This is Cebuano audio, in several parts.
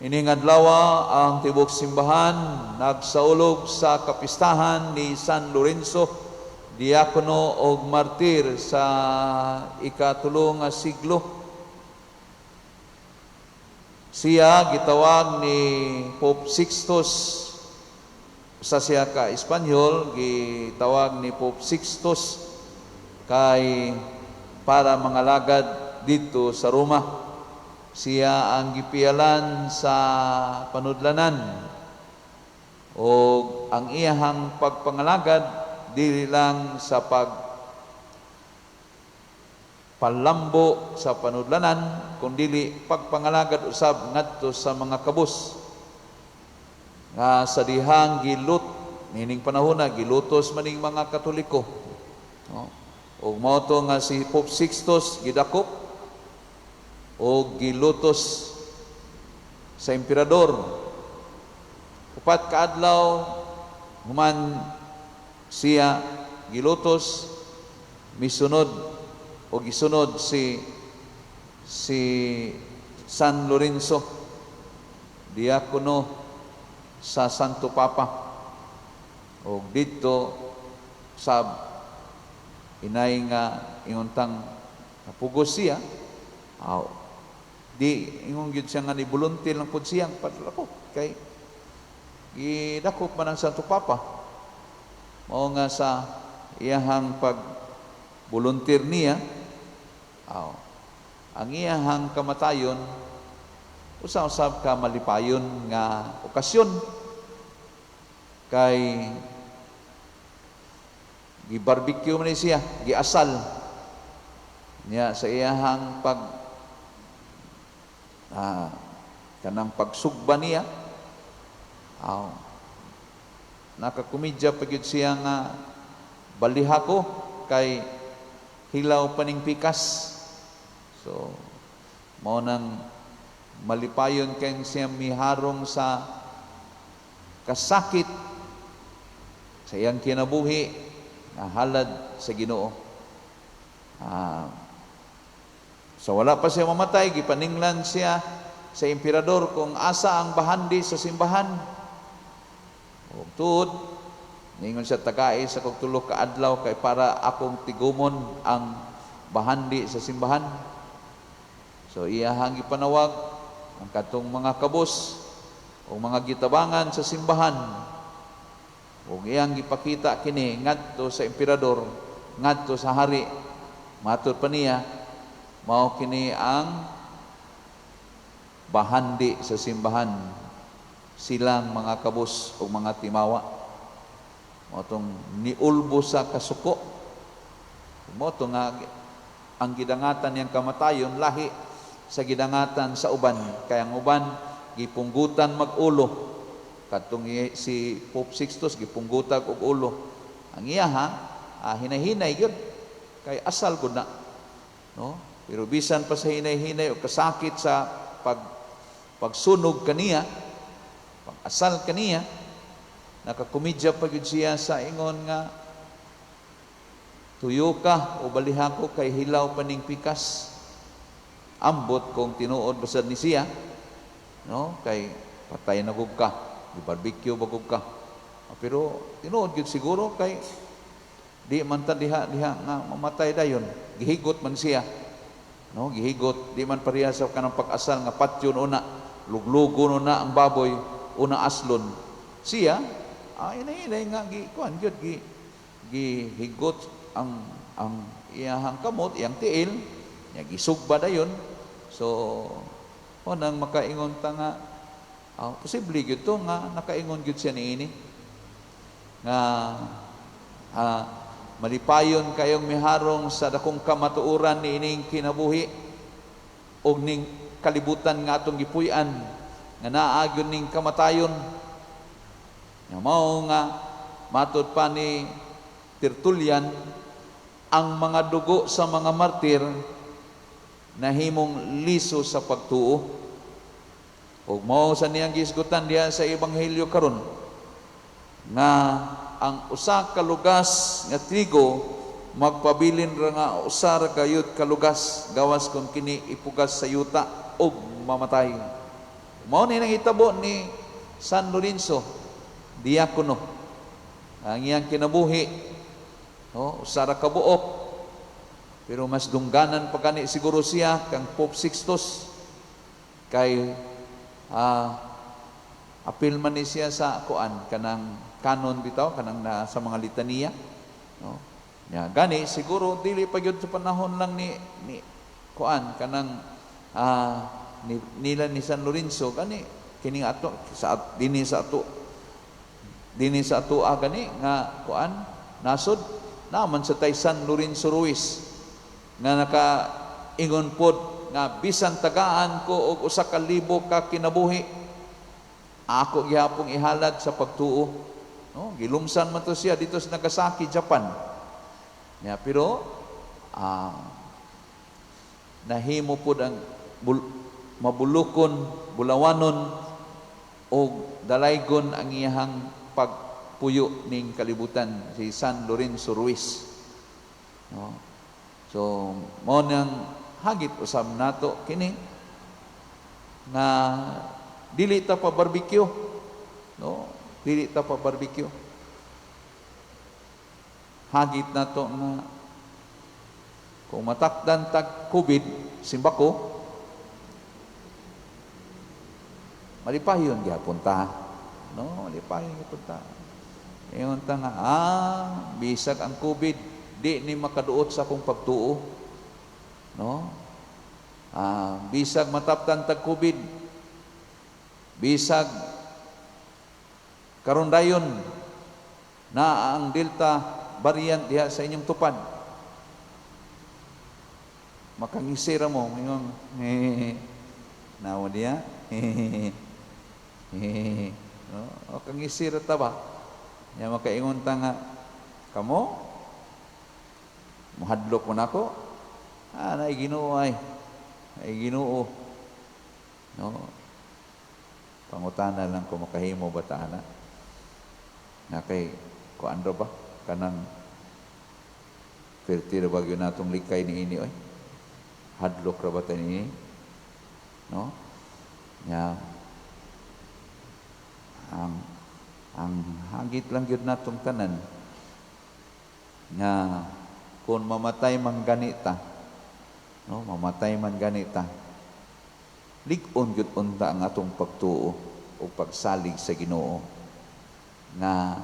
Ining adlaw, ang tibok simbahan nagsaulog sa kapistahan ni San Lorenzo, diakono og martir sa ikatulo nga siglo. Siya gitawag ni Pope Sixtus, sa siya ka Espanyol, gitawag ni Pope Sixtus kay para mangalagad didto sa Roma. Siya ang gipiyalan sa panudlanan o ang iyahang pagpangalagad dili lang sa pag palambo sa panudlanan, kundili pagpangalagad usab ngadto sa mga kabus nga sa dihang gilut nining panahona gilutos maning mga Katoliko, no? Ug mao to nga si Pope Sixtus gidakop o gilutos sa emperador. 4 ka adlaw human siya gilutos, misunod o gisunod si San Lorenzo, diakono sa Santo Papa, o didto sa inay nga ingontang napugos siya. Aw, di ingon gyud siya nga ni volunteer lang pud siyang padlakop kay gidakop man ang Santo Papa. Mao nga sa iyahang pag volunteer niya, aw, ang iyahang kamatayon usa usab ka malipayon nga okasyon kay gi-barbecue man ni siya, giasal niya sa iyahang pag kanang pagsugba niya. Aw, nakakomedya pa gyud siya nga "Baliha ko kay hilaw pa ning pikas." So mao nang malipayon kay siya miharong sa kasakit sa iyang kinabuhi nga halad sa Ginoo. So wala pa siya mamatay, gipaninglan siya sa emperador kung asa ang bahandi sa simbahan. Ug tuod, ningon siya, "Tagai sa kog 3 ka adlaw kay para akong tigumon ang bahandi sa simbahan." So iyahang gipanawag ang katong mga kabus o mga gitabangan sa simbahan ug iyang gipakita kini ngadto sa emperador, ngadto sa hari. Matud pa niya, mao kini ang bahandi sa simbahan, silang mga kabus o mga timawa. Mao tong niulbo sa kasuko. Mao to nga ang gidangatan niyang kamatayon lahi sa gidangatan sa uban. Kaya ang uban gipunggutan mag-ulo. Katong si Pope Sixtus gipunggutan og ulo. Ang iya ha, hinay-hinay gyud kay asal gud na. No? Pero bisan pa sa hinay-hinay o kasakit sa pagsunog kaniya, pag-asal kaniya, nakakomedya pa gyud siya sa ingon nga "Tuyo ka o baliha ko kay hilaw pa ning pikas." Ambot kung tinuod basad ni siya, no? Kay patay na gug ka, di barbecue ba gug ka. Pero tinuod gyud siguro kay di man ta diha diha nga mamatay dayon. Gihigot man siya. No, gihigot, di man pareha sa kanang pag-asal nga patyon una, luglugon una ang baboy, una aslon. Siya, inay nga gi kuan gyud, gihigot ang iyahang kamot, iyang tiil, nya gisugba dayon. So, o nang makaingon ta nga posible gyud to nga nakaingon gyud siya niini nga malipayon kayong miharong sa dakong kamatuoran niining kinabuhi og ning kalibutan nga atong gipuy-an nga naa gyud ning kamatayon. Nga mao nga matud pa ni Tertullian, ang mga dugo sa mga martir nahimong liso sa pagtuo. Ug mao sa niyang gisgutan diha sa ebanghelyo karon nga ang usa ka lugas nga trigo magpabilin ra nga usa ra gayud ka lugas gawas kung kini ipugas sa yuta ug mamatay. Mao ni nangitabo ni San Lorenzo Diakono. Ang iyang kinabuhi, no, usa ra ka buok, pero mas dungganan pa gani siguro siya kang Pope Sixtus kay apil man ni siya sa kuan, kanang canon bitaw, kanang na sa mga litaniya, no? Ya, gani siguro dili pa gyud sa panahon lang ni kuan, kanang ni, nila ni San Lorenzo. Gani kini ato sa dinhi sa ato gani nga kuan, nasod naman sa tay San Lorenzo Ruiz nga naka ingon pod nga bisan tagaan ko og 1,000 ka kinabuhi, ako gihapong ihalad sa pagtuo, no? Gilumsan man to siya dito sa Nagasaki, Japan. Ya, pero nahimo pod ang mabulukon, bulawanon o dalaygon ang iyahang pagpuyo ning kalibutan, si San Lorenzo Ruiz. No? So, mao nang hagit usab nato kini nga dili ta pa barbecue. No? Dili ta pa barbecue. Hagit nato nga kung matakdan tag COVID, simbako, malipayon gyapon ta. No, malipayon gyapon ta. Ingon ta nga, bisag ang COVID, di ni makaduot sa akong pagtuo. No? Bisag mataptan tag COVID, bisag karon dayon na ang Delta variant diha sa inyong tupad, makangisira mo, ingon, nawa diya, no? Makangisira ta ba? Ya, makaingon ta nga, kamo, muhadlok mo nako, naay Ginoo ay, naay Ginoo. No? Pangutana lang kung makahimo ba ta ana. Na kay kuan ra ba kanang perti ra ba gyud natong likay ni ini oy. Hadlok ra ba ta niini? No? Ya. Ang hagit lang gyud natong tanan nga kung mamatay man ganita, no, mamatay man ganita, lig-on gyud unta ang atong pagtuo o pagsalig sa Ginoo nga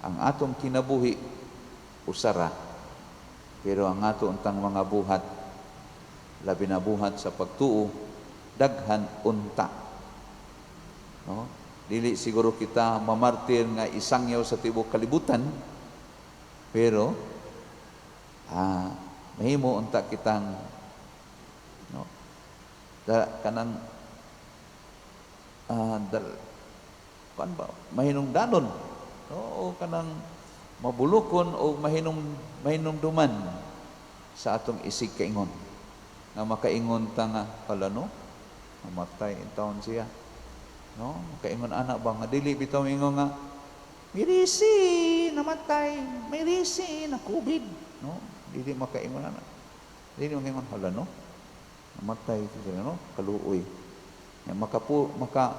ang atong kinabuhi usara, pero ang ato untang mga buhat, labi na buhat sa pagtuo, daghan unta, no? Dili siguro kita mamartir nga isangyaw sa tibuok kalibutan, pero mahimo unta kitang, no, da, kanang dal, kuan ba, mahinungdanon, no, o kanang mabulukon o mahinumduman sa atong isig kaingon nga makaingon ta nga, "Hala no, mamatay in taon siya," no? Makaingon ana ba nga dili bitaw ingon nga mirisi namatay, mirisi na COVID, no? Dili makaingon ana. Dili makaingon, "Hala no, namatay siya, no, kaluoy." Ya, makapu maka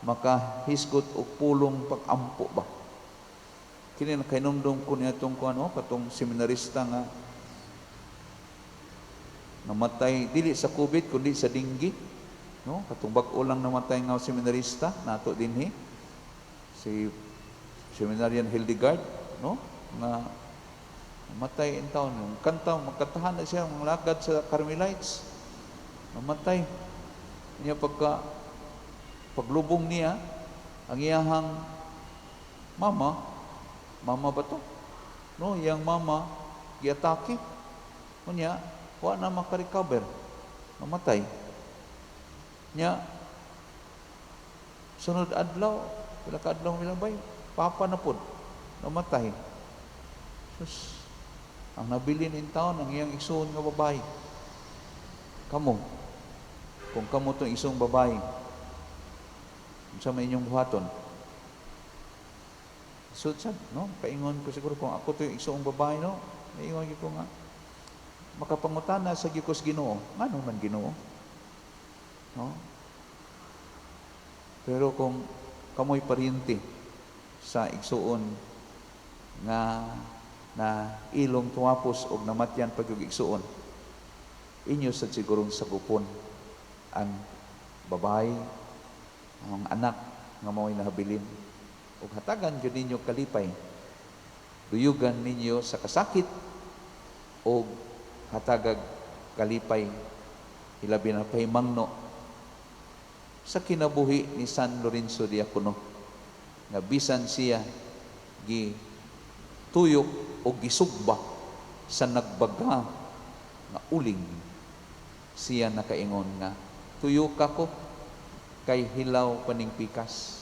makahisgot og pulong pag-ampo ba. Kini nakahinumdum ko niya itong kuan, katong seminarista nga namatay dili sa COVID kundi sa dengue, no? Katong bag-o lang namatay nga seminarista nato dinhi, si seminarian Hildegard, no, nga namatay in taon. Yung kanta, magkantahan na siya, mga lakad sa Carmelites, namatay niya. Pagka paglubong niya, ang iyahang mama, mama ba to, no, iyang mama giatake. Unya wa na makarecover, namatay niya. Sunod adlaw, pila ka adlaw milabay, papa na pod namatay. Sus, ang nabilin in taon ang iyang igsuon nga babae. Kamo, kung kamo tong isong babae, unsa may inyong buhaton? So, sad, no? Kaingon ko siguro kung ako to yung igsuong babae, no? Maingon gyud ko nga makapangutana sa gyud ko sa Ginoo. Ngano man, Ginoo? No? Pero kung kamoy paryente sa igsuon nga na ilong tuwapos og namatyan pag igsuon, inyo sad sigurong sagupon ang babae, ang anak nga mao'y nahabilin, ug hatagan gyud ninyo kalipay, duyugan ninyo sa kasakit og hatagag kalipay, hilabi na pahimangno sa kinabuhi ni San Lorenzo Diacono, nga bisan siya gi tuyok o gisugba sa nagbaga nga uling, siya nakaingon nga, "Tuyok ako kay hilaw pa ning pikas."